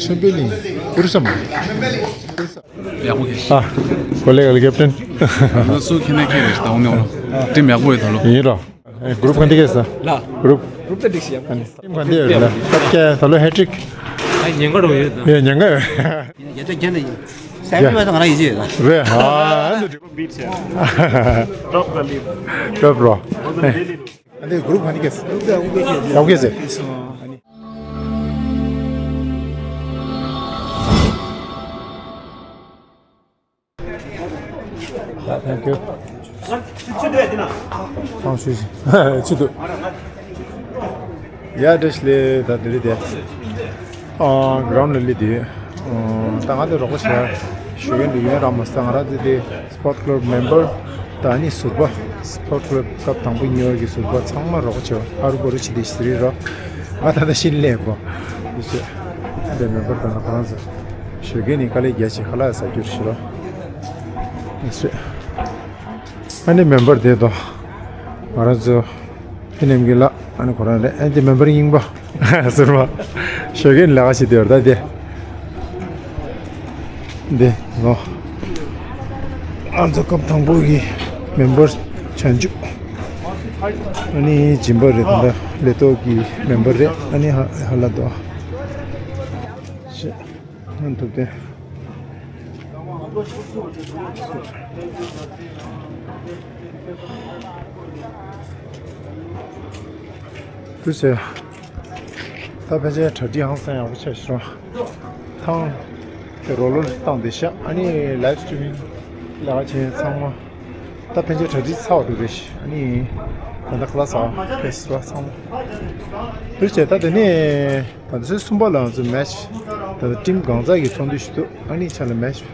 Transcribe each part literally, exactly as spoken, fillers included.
ཆེན་པོའི་གླིང་ཨུ་རུ་སམ། ཡག་པོ་གི། ཨ། གོ་ལེ་ག་ལེ་ཀེབ་ཊན། ང་ཚོ་ཁེ་ནས་ཁེ་རེད་ད་འོང་ནས་འོང་། ཊིམ་ཡག་པོ་ཡོད་ད་ལོ། ཡིན་རོ། ཨེ་གུ་རུབ་ག་འདི་གས་ས། ལ། གུ་རུབ། གུ་རུབ་ད་འགྲིག་ཤི་ཡ། ཊིམ་ག་འདི་ཡོད་ལ། ད་སྐྱེ་ད་ལོ་ཧེ་ཊིག་ཨ་ཉེན་ཁ་རོ་ཡོད་ད། ཡོད་ཉེན་ཁ་ཡོད། ཡ་ད་རྒྱ་ནས་ཡིན། སའི་ཌི་ལ་ད་ང་རང་ཡིན་གྱི་ཡོད་ད། རེད་ཨ། Drop the lead. Drop རོ། ཨ་འདི་གུ་རུབ་ག་འདི་གས་ས། ཡག་གས་ས། Thank you. ཐང་ཞུ་ཞིག་ཆུ་དུ། ཡ་བཀྲ་ཤིས་བདེ་ལེགས། ད་དེ་རིང་དེ་ཨ་གྷི་རའུན་ཌི་ལ་སླེབས་དུས་ཨ་ད་ང་ཚོ་རོགས་པ་བྱས་ཞུ་མཁན་འདུག་ཡོད་ར་མ་ཟད་ང་རང་ཚོ་དེ་སི་པོར་ཊི་ཀླབ་མེམ་བར་དང་ཨ་ནི་ཟུར་པ། སི་པོར་ཊི་ཀླབ་སྐབས་དང་པོ་ཉོ་བའི་ཟུར་པ་ཚང་མ་རོགས་པ་བྱས་ཨ་རུ་བ་རུ་བྱེད་དེ་ཞིག་རེད་རོ། ང་ད་ལྟ་ཤི་ནས་སླེབས་གོ། དེ་བྱས་ཨ་དེ་མེམ་བར་དང་ཁོ་རང་ཚོ་ཞུ་མཁན་ནི་དཀའ་ལས་རྒྱག་བྱས་ཁ་ལག་ཟ་རྒྱུར་ཞུ་རོ། དེ་བྱས་ཨ་ནི་མེམ་བར་དེ་དང་ང་རང་ཚོ་ཕི་ནེམ་གི་ལགས་ཨ་ནི་ཁོ་རང་རེད། ཨ་ནི་དེ་མེམ་བར་རྙིང་པ་ཟུར་པ་ཞུ་མཁན་ལས་ཀ་བྱེད་དེ་ཡོད་ད་དེ། འདི་ལོ། ང་ཚོ་སྐབས་དང་པོ་གི་མེམ་བར་བྱང་ཆུབ། ཨ་ནི་སྦྱིན་པ་རེད་ད། ལས་ཐོག་གི་མེམ་བར་རེད། ཨ་ནི་ཧ་ཧ་ལ་དོ། ཤེ། ཨ་ཐུབ་བསྟན། དུ་ཆེ། ད་ཕལ་ཆེར་གྲ་སྒྲིག་ཧང་སང་ཡག་པོ་ཆགས་ཤག་ཐང་དེ་རོ་ལོར་བཏང་བསྡད་ཤག་ཨ་ནི་ལའིབ་སི་ཊི་རི་མིང་ལས་ཀ་བྱེད་མཁན་ཚང་མ་ད་ཕལ་ཆེར་གྲ་སྒྲིག་ཚར་བ་འདུག་རེད་ཤག་ཨ་ནི་ད་ལྟ་ཁ་ལག་ཟ་བ་ཕེབས་སོང་ཚང་མ། དེ་བྱས་ད་དེ་ནས་ད་ཚོད་གསུམ་པ་ལ་ང་ཚོ་མེ་ཆི་ད་ལྟ་ཊིམ་གང་ཟག་གི་ཚོགས་འདུ་ཞིག་འདུག་ཨ་ནི་ཆ་ལ་མེ་ཆི་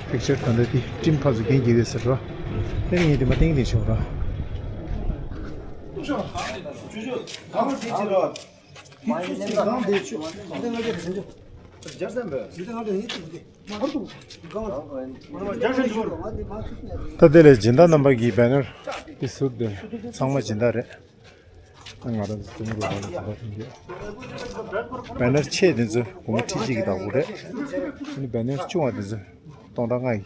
ཕིག་ཅར་ད་ལྟ་དེ་ཊིམ་ཕར་ཚུར་འགན་འཁྱེར་ཡོད་ཟེར་རོ། དེ་ནས་ངས་དེ་མ་ཏིང་ཏིང་ཤོག་ར། ད་དེ་ལས་སྦྱིན་བདག་རྣམ་པ་གིས་བེ་ནར་དེ་ཟུར་དེ་ཚང་མ་སྦྱིན་བདག་རེད། ང་རང་ཚོ་ཚོགས་མི་རུ་ལ་ལ་ད་ལྟ་ཐོན་རྒྱུ། བེ་ནར་ཆེ་དེ་ཚོ་སྒོར་མོ་ཁྲི་གཅིག་གི་བདག་པོ་རེད། ཨ་ནི་བེ་ནར་ཆུང་བ་དེ་ཚོ་སྟོང་ཕྲག་ལྔ་ཡི་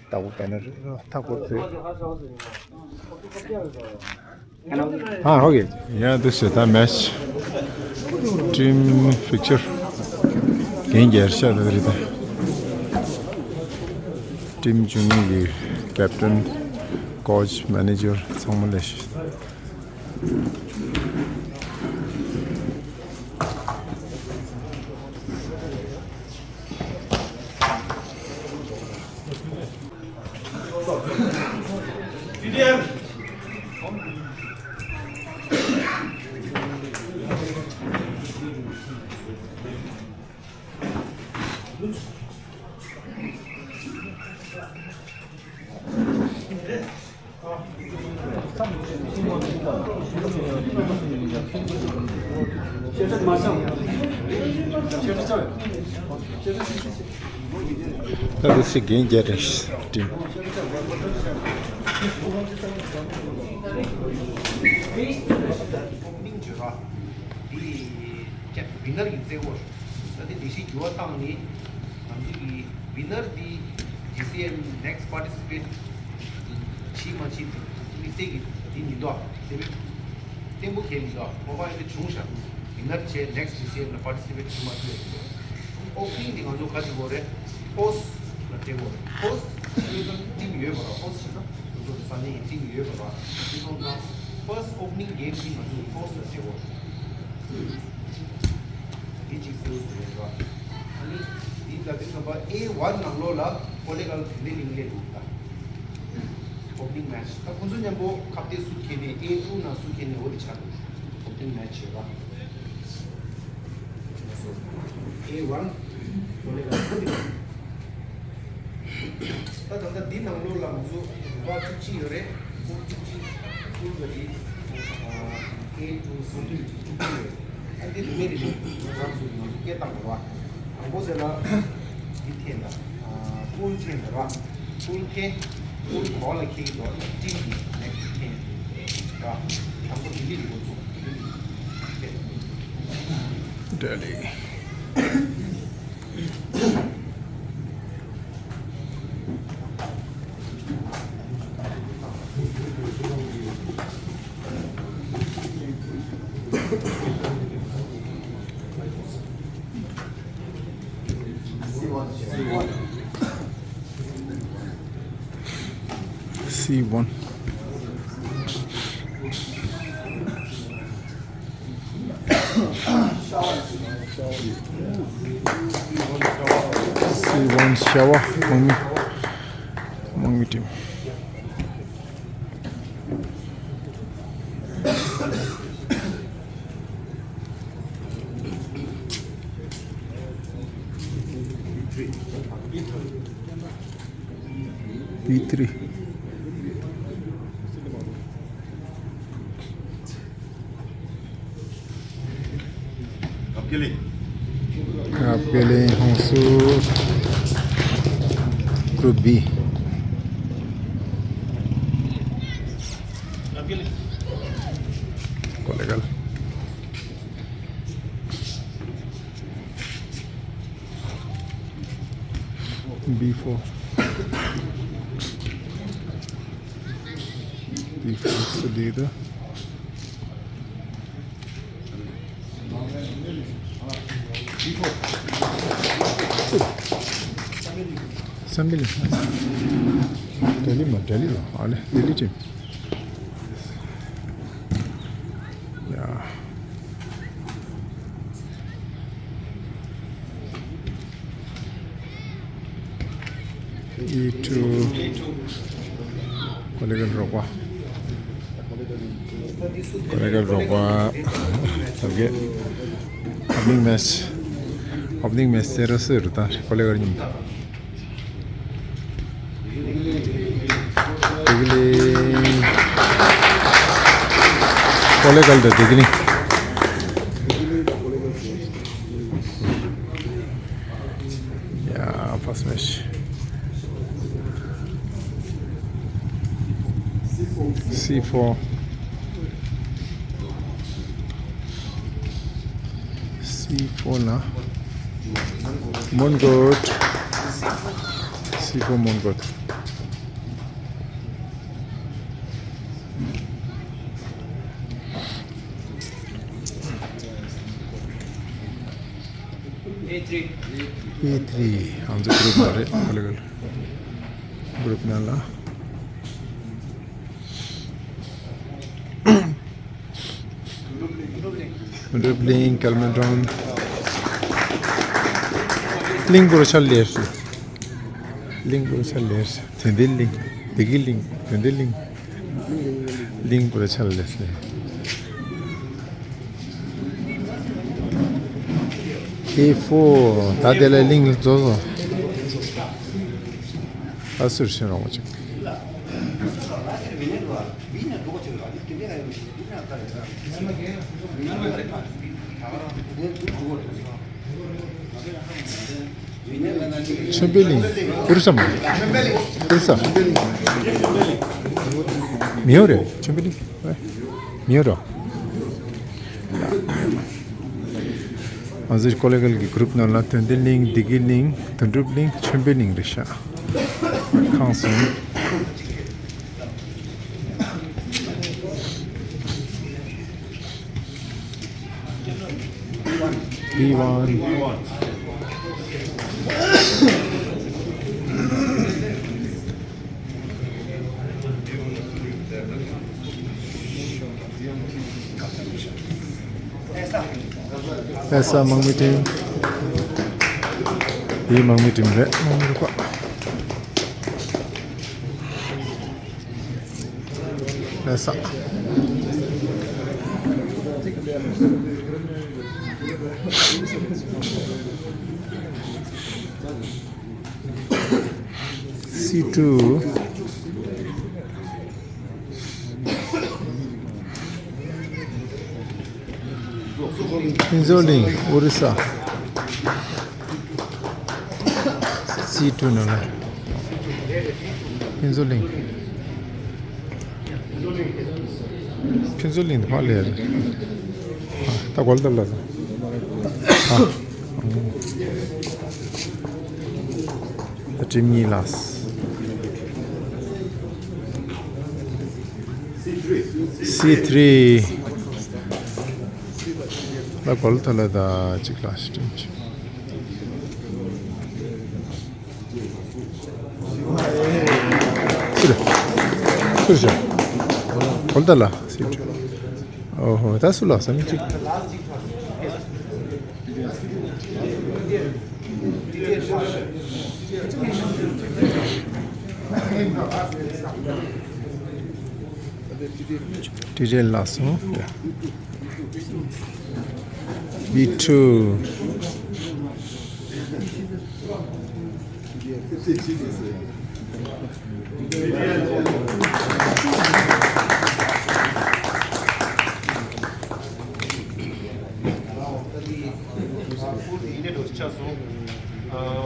བདག་པོ་བེ་ནར་རེད། མཐའ་སྐོར་དེ། ཨ་ཧོ་གེ། ཡ་དེ་ཞེ་ད་མེ་ཆི་ཊིམ་ཕིག་ཅར་འགན་འཁྱེར་ཤག་ད་རེད་ད། ཊིམ་བཅུ་གཉིས་ཀྱི་ཀེབ་ཊན་ཀོ་ཆི་མེ་ནེ་ཇར་ཚང་མ་ལས། ད་དེ་སི་རྒན་རྒྱལ་རེད་ཊིམ། ཨོ་པ་ནིང་བརྗོད་ར། འདི་ཀྱ་ཝི་ནར་གྱི་རྩེ་བོར། ད་འདི་ལས་གཞི་འགྱུར་བ་བཏང་ནི། ང་ཚོ་གི་ཝི་ནར་འདི་ཇི་སི་ཨེམ་ནེག་སི་པར་ཊི་སི་པེཊ་བྱེད་མ་བྱེད་དམིགས་བསལ་གྱི་འདི་མི་འདུག་ཨ། དེ་བས་བརྟན་པོ་གལ་མི་འདུག་ཨ། ཁོ་པ་ཡོད་དེ་བྱུང་ཤག་ཝི་ནར་བྱས་ནེག་སི་ཇི་སི་ཨེམ་ལ་པར་ཊི་སི་པེཊ་བྱེད་མ་ཐུབ་ཡ་ཡིན། ཨོ་པ་ནིང་འདི་ང་ཚོ་ག་རེ་བྱེད་དགོས་རེད། ཧོ་སི་ཊི་ལ་སྤྲད་དགོས་རེད། ཧོ་སི་ཊི་ལ་ཊིམ་ཡོད་པ་ར། ཧོ་སི་ཊི་ཟེར་ན་ང་ཚོ་ས་གནས་ཀྱི་ཊིམ་ཡོད་པ་ར། དེ་སོང་ཙང་ཕར་སི་ཊི་ཨོ་པ་ནིང་གེམ་འདི་ང་ཚོ་ཧོ་སི་ཊི་ལ་སྤྲད་དགོས་རེད། འདི་གཅིག་གསལ་པོ་ཞིག་རེད་ར། ཨ་ནི་འདི་ལ་དེ་ཚོ་པ་ཨེ་ཝན་ནང་ལོགས་ལ་ཀོ་ལེ་གལ་དེ་འདྲའི་གླིང་སླེབས་འདུག་ད། ཨོ་པ་ནིང་མེ་ཆི་ད་ཁོང་ཚོ་མཉམ་པོ་ཁ་གཏད་སུ་འཁེལ་ནས་ཨེ་ཊུ་ནང་སུ་འཁེལ་ནས་འོ་དེ་ཆགས་འདུག་ཨོ་པ་ནིང་མེ་ཆི་བྱེད་པ། ཨེ་ཝན་ཀོ་ལེ་གལ་འོ་དེ། ད་ད་ལྟ་འདི་ནང་ལོགས་ལ་ང་ཚོ་རུ་བ་བཅུ་གཅིག་ཡོད་རེད། ཀུལ་བཅུ་གཅིག་ཀུལ་ག་འདི་ཨེ་ཊུ་སི་ཊི་བཅུ་གཅིག་ཡོད་རེད། ཨ་འདི་རིན་མེད་རེད། ང་ཚོ་ང་ཚོ་སྐད་བཏང་དགོས་ར། དང་པོ་ཟེར་ན་འདི་འཐེན་ད། ཀུལ་འཐེན་ད་ར། ཀུལ་འཐེན། ཀུལ་གོང་ལ་འཁྱེར་གྱི་འདུག་ཊིམ་གྱི་ནེག་སི་འཐེན་ར། དང་པོ་འདི་འདི་རེད་འགོ་བཙུགས། འདི་འདི་འཐེན། ཌེ་ལི། C one. C one ཤ་བ་དམག་མི། དམག་མི་ཊིམ། B three. आपके लिए हंसू group B. Kollegal. B four. B four से दे दो। Assembly. दिल्ली में, दिल्ली में, आले, Delhi team. Yeah. E two. Kollegal रोक्वा। कोलेगल रोक्वा। Okay. Opening match. Opening match zero zero ད་कोलेगल ཉིམ། दिगिलिङ। कोलेगल द दिगिलिङ। Yeah, first match. C four. C four ལ་མོན་གྷོ། C four མོན་གྷོ། A three. ཨང་ཚོ་གུ་རུབ་མ་རེད། ཁོ་ལེ་གལ་གུ་རུབ་ནང་ལ། རུབ་གླིང་། ཀལ་མན་ཌོན། གླིང་བུར་ཆ་ལེར། གླིང་བུར་ཆ་ལེར། དོན་ལྡན་གླིང་། བདེ་སྐྱིད་གླིང་། དོན་ལྡན་གླིང་། གླིང་བུར་ཆ་ལེར། ཨེ་ཧྥོ། ད་དེ་ལ་གླིང་རྫོགས་སོང་། ཨ་སུར་ཤན་རོང་བ་ཅིག་ཆོས་འཕེལ་གླིང་། ཨོ་རི་ས་མ། ཨོ་རི་ས། མི་ཡོད་རེད། ཆོས་འཕེལ་གླིང་། མི་ཡོད་རེད། ང་ཚོའི་ཀོ་ལེ་གལ་གྱི་གུ་རུབ་ནང་ལ་དོན་ལྡན་གླིང་། བདེ་སྐྱིད་གླིང་། དོན་གྲུབ་གླིང་། ཆོས་འཕེལ་གླིང་རེད་ཤག་ཁང་གསུམ། B one. ཨེ་ས་དམག་མི་ཊིམ། འདི་དམག་མི་ཊིམ་རེད། དམག་མི་རུ་ཁག་ཨེ་ས། C two། ཕུན་ཚོགས་གླིང་། ཨོ་རི་ས། C two ནང་ལ། ཕུན་ཚོགས་གླིང་། ཕུན་ཚོགས་གླིང་དུ་ཕར་ལས་རེད། ད་གོལ་ཏ་ལ། ཨ། ད་ཊིམ་གཉིས་ལ། སི་ཐི་རི། ལ་གོལ་ཐ་ལ་ད་གཅིག་ལ་ཊིམ་གཅིག་སུ་རེད། སུ་རེད་ཤག་གོལ་ཐ་ལ་སི་ཐི་རི། ཨོ་ཧོ། ད་སུ་ལ་ས་མི་གཅིག་ཊི་ཊི་ལ་སོང་། བི་ཊུ།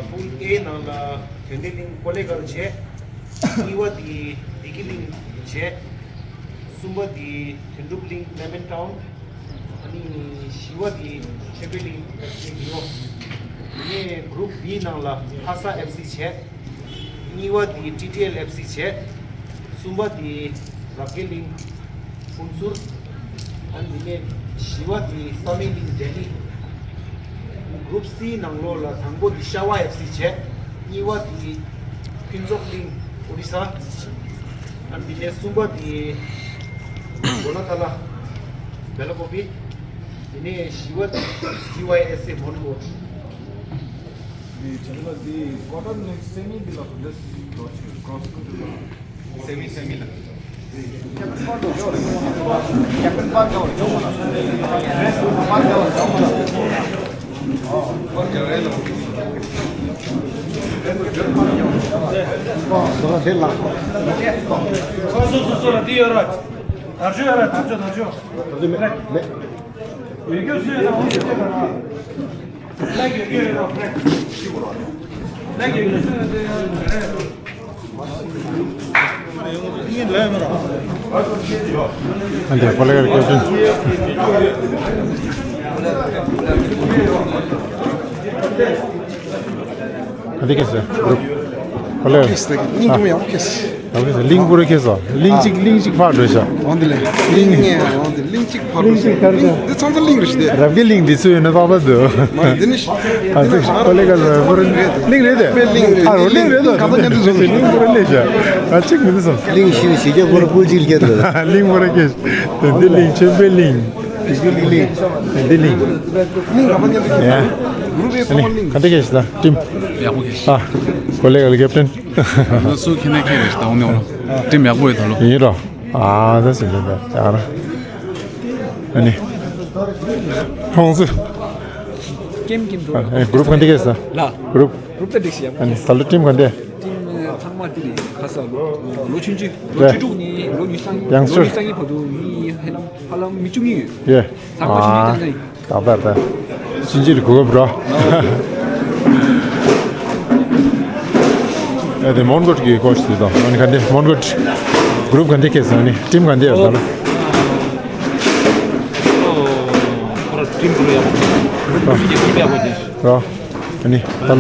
ཕུལ་ཨེ་ནང་ལ་དོན་ལྡན་གླིང་ཀོ་ལེ་གལ་བྱས། གཉིས་པ་དེ་བདེ་སྐྱིད་གླིང་བྱས། གསུམ་པ་དེ་དོན་གྲུབ་གླིང་ལེ་མན་ཊའུན། ཨ་ནི་བཞི་པ་དེ་ཆོས་འཕེལ་གླིང་ཨེཕ་སི་ཡོད། དེ་ནས་གུ་རུབ་བི་ནང་ལ་ལྷ་ས་ཨེཕ་སི་བྱས། གཉིས་པ་དེ་ཊི་ཊི་ཨེལ་ཨེཕ་སི་བྱས། གསུམ་པ་དེ་རབ་རྒྱས་གླིང་ཕུན་ཚུར། ཨ་ནི་དེ་ནས་བཞི་པ་དེ་བསམ་ཡས་གླིང་ལྡི་ལི། གུ་རུབ་སི་ནང་ལོགས་ལ་དང་པོ་དེ་ཤ་བ་ཨེཕ་སི་བྱས། གཉིས་པ་དེ་ཕུན་ཚོགས་གླིང་ཨོ་རི་ས། ཨ་ནི་དེ་ནས་གསུམ་པ་དེ་གོ་ལ་ཐ་ལ་བེ་ལ་ཀོ་པི། དེ་ནས་བཞི་པ་དེ་ཊི་ཝའི་ཨེས་ཨེ་མོན་གྷོ། འདི་བྱས་ན་འདི་ཀོ་ཊར་ནེག་སེ་མི་འདི་ལ་ལེས་ལོ་ཆེ་ཀོ་སི་ཀོ་འདི་ལ། སེ་མི་སེ་མི་ལ། སོ་སོ་སོ་སོ་ལ་འདི་ཡོད་ར། དར་ཆུ་ཡོད་ར། དར་ཆུ་དར་ཆུ། མེད་མེད། ཡོད་རྒྱུ་སུ་ཡོད་ན་འོང་ཞིག་སྟེར་དང་། ལས་ཀྱི་ཡོད་ཀྱི་ཡོད་རོགས་རེད། ལས་ཀྱི་ཡོད་སུ་ཡོད་དེ་ཡོད་རེད། ཨ་འདྲེ་ཕོ་ལེ་གར་ཀེབ་ཊན། ཨ་འདི་ཁེ་སི་གུ་རུབ་ཕོ་ལེ་གར། ཁེ་སི་གླིང་ཀུ་མ་ཡང་ཁེ་སི། ཨོ་ཁེ་སི། གླིང་པོ་ར་ཁེ་སོ། གླིང་གཅིག་གླིང་གཅིག་ཕར་འགྲོ་ཤག་གླིང་ངེ་འོང་དེ་གླིང་གཅིག་ཕར་འགྲོ་ཤག་གླིང་འདི་ཚང་ཚང་གླིང་རེད་ཤག་དེ། རབ་རྒྱས་གླིང་འདི་ཚོ་ཡོད་ན་ཏག་ཏག་འདུག་མ་འདི་ནི་ཨ་ཙི་ཀོ་ལེ་ག་ལ་པོ་ར་གླིང་རེད་དེ། དཔེ་གླིང་རེད། ཨ་རོ་གླིང་རེད་དོ། ག་པ་ཉན་དུ་བཟོ་གི་གླིང་པོ་ར་གླིང་ཤག་ཨ་གཅིག་མི་འདུག་སོང་། གླིང་ཤི་ཤི་རྒྱ་པོ་ར་པོ་གཅིག་ལ་ཁྱེར་འདུག་གླིང་པོ་ར་ཁེ་སི། དེ་འདི་གླིང་ཆེན་པོའི་གླིང་། དེ་འདི་གླིང་། དེ་འདི་གླིང་། གླིང་ག་པ་ཉན་དུ་ཡ། གུ་རུབ་ཨེ་ཨ་ནི་ག་འདྲ་ཁེ་སི་ད་ཊིམ། ཡག་པོ་ཁེ་སི། ཨ་ཀོ་ལེ་ག་ལ་ཀེབ་ཊན། ང་ཚོ་ཁྱེད་ནས་ཁྱེད་རེད་ད་འོང་ནས་འོང་ལ། ཊིམ་ཡག་པོ་ཡོད་ད་ལོ། ཡིན་རོ། ཨ་ད་སི་ལེ་ད་ཡག་ར། ཨ་ནི། ཧོང་སུ། ཀེམ་ཀེམ་འགྲོ། ཨ་ནི་གུ་རུབ་ག་འདི་གས་ས། ལ། གུ་རུབ། གུ་རུབ་ད་འགྲིག་ཤི་ཡ། ཨ་ནི་ད་ལོ་ཊིམ་ག་འདི། ཊིམ་ཚང་མ་དེ་ནི་ཁ་ས་ལོ་ལོ་ཆུང་ཆུང་ལོ་བཅུ་དྲུག་ནས་ལོ་ཉི་ཤུ་རྩ་གཉིས། ཡང་ལོ་ཉི་ཤུ་རྩ་གཉིས་བར་དུ་ངའི་ཧེ་ལམ་ཧ་ལམ་མི་བཅུ་གཉིས་ཡོད། ཡེ། ཚང་མ་ཆུང་ཆུང་ཙང་ཙང་ཡིན། ད་ད་ད། ཕྱིན་ཆད་གོ་སྐབས་རོ། ཨེ་དེ་མོན་གྷོ་གི་ཀོ་ཆི་དེ་དང་ཨ་ནི་ག་འདི་མོན་གྷོ་གུ་རུབ་ག་འདི་ཁེ་སོང་ནི་ཊིམ་ག་འདི་ཡོད་ད་ལོ། ཁོ་ར་ཊིམ་ཁོ་ར་ཡག་པོ། ཊིམ་ཡག་པོ་ཡག་པོ་དེ། རོ། ཨ་ནི་ད་ལོ་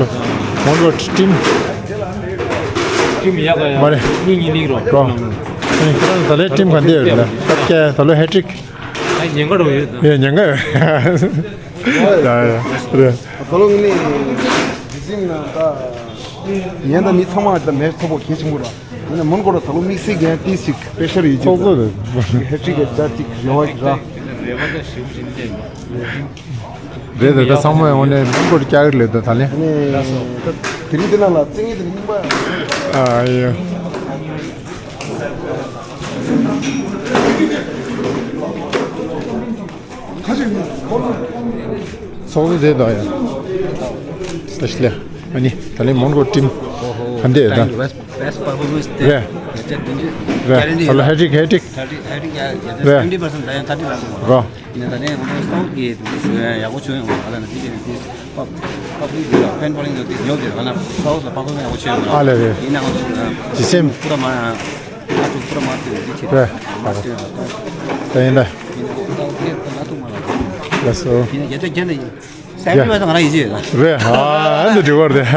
མོན་གྷོ་ཊིམ། ཊིམ་ཡག་ག་ཡག་མ་རེད། གཉིས་གཉིས་ལིག་རོ། རོ། ཨ་ནི་ད་ལོ་ཊིམ་ག་འདི་ཡོད་ད་ལོ། ད་ལོ་ཧེ་ཊིག་ཨ་ཉེན་ཁ་རུ་ཡོད་ད། ཡ་ཉེན་ཁ་ཡོད། ཡ་ཡ་རེད། ད་ལོ་ངས་ནི་དེ་བཞིན་ད་ཉན་ད་མི་ཚང་མ་ད་མེ་ཐོག་པོ་གལ་ཆེན་པོ་ར། ངས་ནི་མོན་གྷོ་ར་ད་ལོ་དམིགས་བསལ་གྱི་ཏིས་ཅིག་སྤེ་ཤལ་ཡོད་ཀྱི། ཚོགས་གཙོ་རེད། ཧེ་ཊིག་གི་ད་ཅིག་རེ་བ་ཅིག་ར། རེད་ད་ད་ཚང་མ་ཡོང་ནས་མོན་གྷོ་ར་བསྐྱལ་གི་རེད་ད་ད་ལེ། ནི་ད་དེ་རིང་དེ་ནང་ལ་རྩེད་ངན་དེ་རྙིང་པ། ཨ་ཡ། ཚོགས་གཙོ་དེ་དང་ཡང་ས་ཤི་ལེ། ཨ་ནི་ད་ལན་མོན་གྷོ་ཊིམ་ག་འདི་ཡོད་ད། Best performance རེད། རེད། ད་ལོ་ཧེ་ཊིག་ཧེ་ཊིག་རེད། རོ། ཨ་ལེ་རེད། ཇི་སེམས། རེད། ད་ཡིན་ད། ལགས་སོ། ད་ཡིན་པ་དང་ང་རང་ཡིན་གྱི་ཡོད་ད། རེད། ཨ་འདི་འགྲིག་པ་རེད།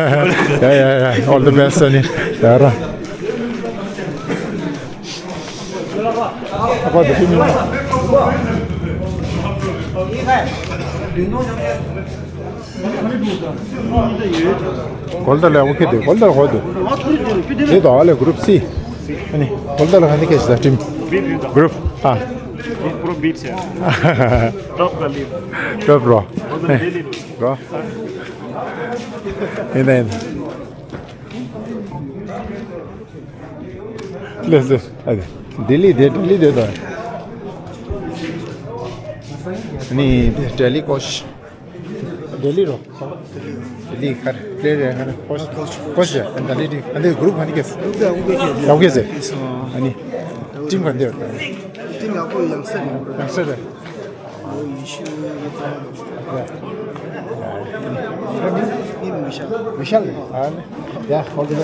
ཡ་ཡ་ཡ། All the best ཨ་ནི། ཡ་ར། ཨ་ཕ་འདི་ཕི་མི་འོང་། གོལ་ཏ་ལ་ཨོ་ཁེ་དེ་གོལ་ཏ་ལ་ཧོ་དེ། དེ་དོ་ཨ་ལེ་གུ་རུབ་སི། ཨ་ནི་གོལ་ཏ་ལ་ཧ་ནི་ཁེ་ཤི་ད་ཊིམ་གུ་རུབ་ཨ། Group B ཆེ། Top the league. Top རོ། རོ། ཡིན་ད་ཡིན་ད། ལེ་སི། ཨ་དེ། ལྡི་ལི་དེ་ལྡི་ལི་དེ་དང་། ནི་དེ་ལྡི་ལི་ཀོ་ཆི། ལྡི་ལི་རོ། ལྡི་ལི་ཁར་རེ་རེ་ཁར་ཀོ་ཆི། ཀོ་ཆི། ཨ་ལྡི་ལི་ཨ་འདི་གུ་རུབ་ག་ནི་ཀེ་སི། ཡག་གེ་སི། ཨ་ནི་ཊིམ་ག་འདི་ཡོད། ཊིམ་ཡག་པོ་ཡང་སེ། ཡང་སེ་རེད། ཡ། མི་ཤ་ལ། ཨ་ནི། ཡ། ཧོལ་དུ་ལ།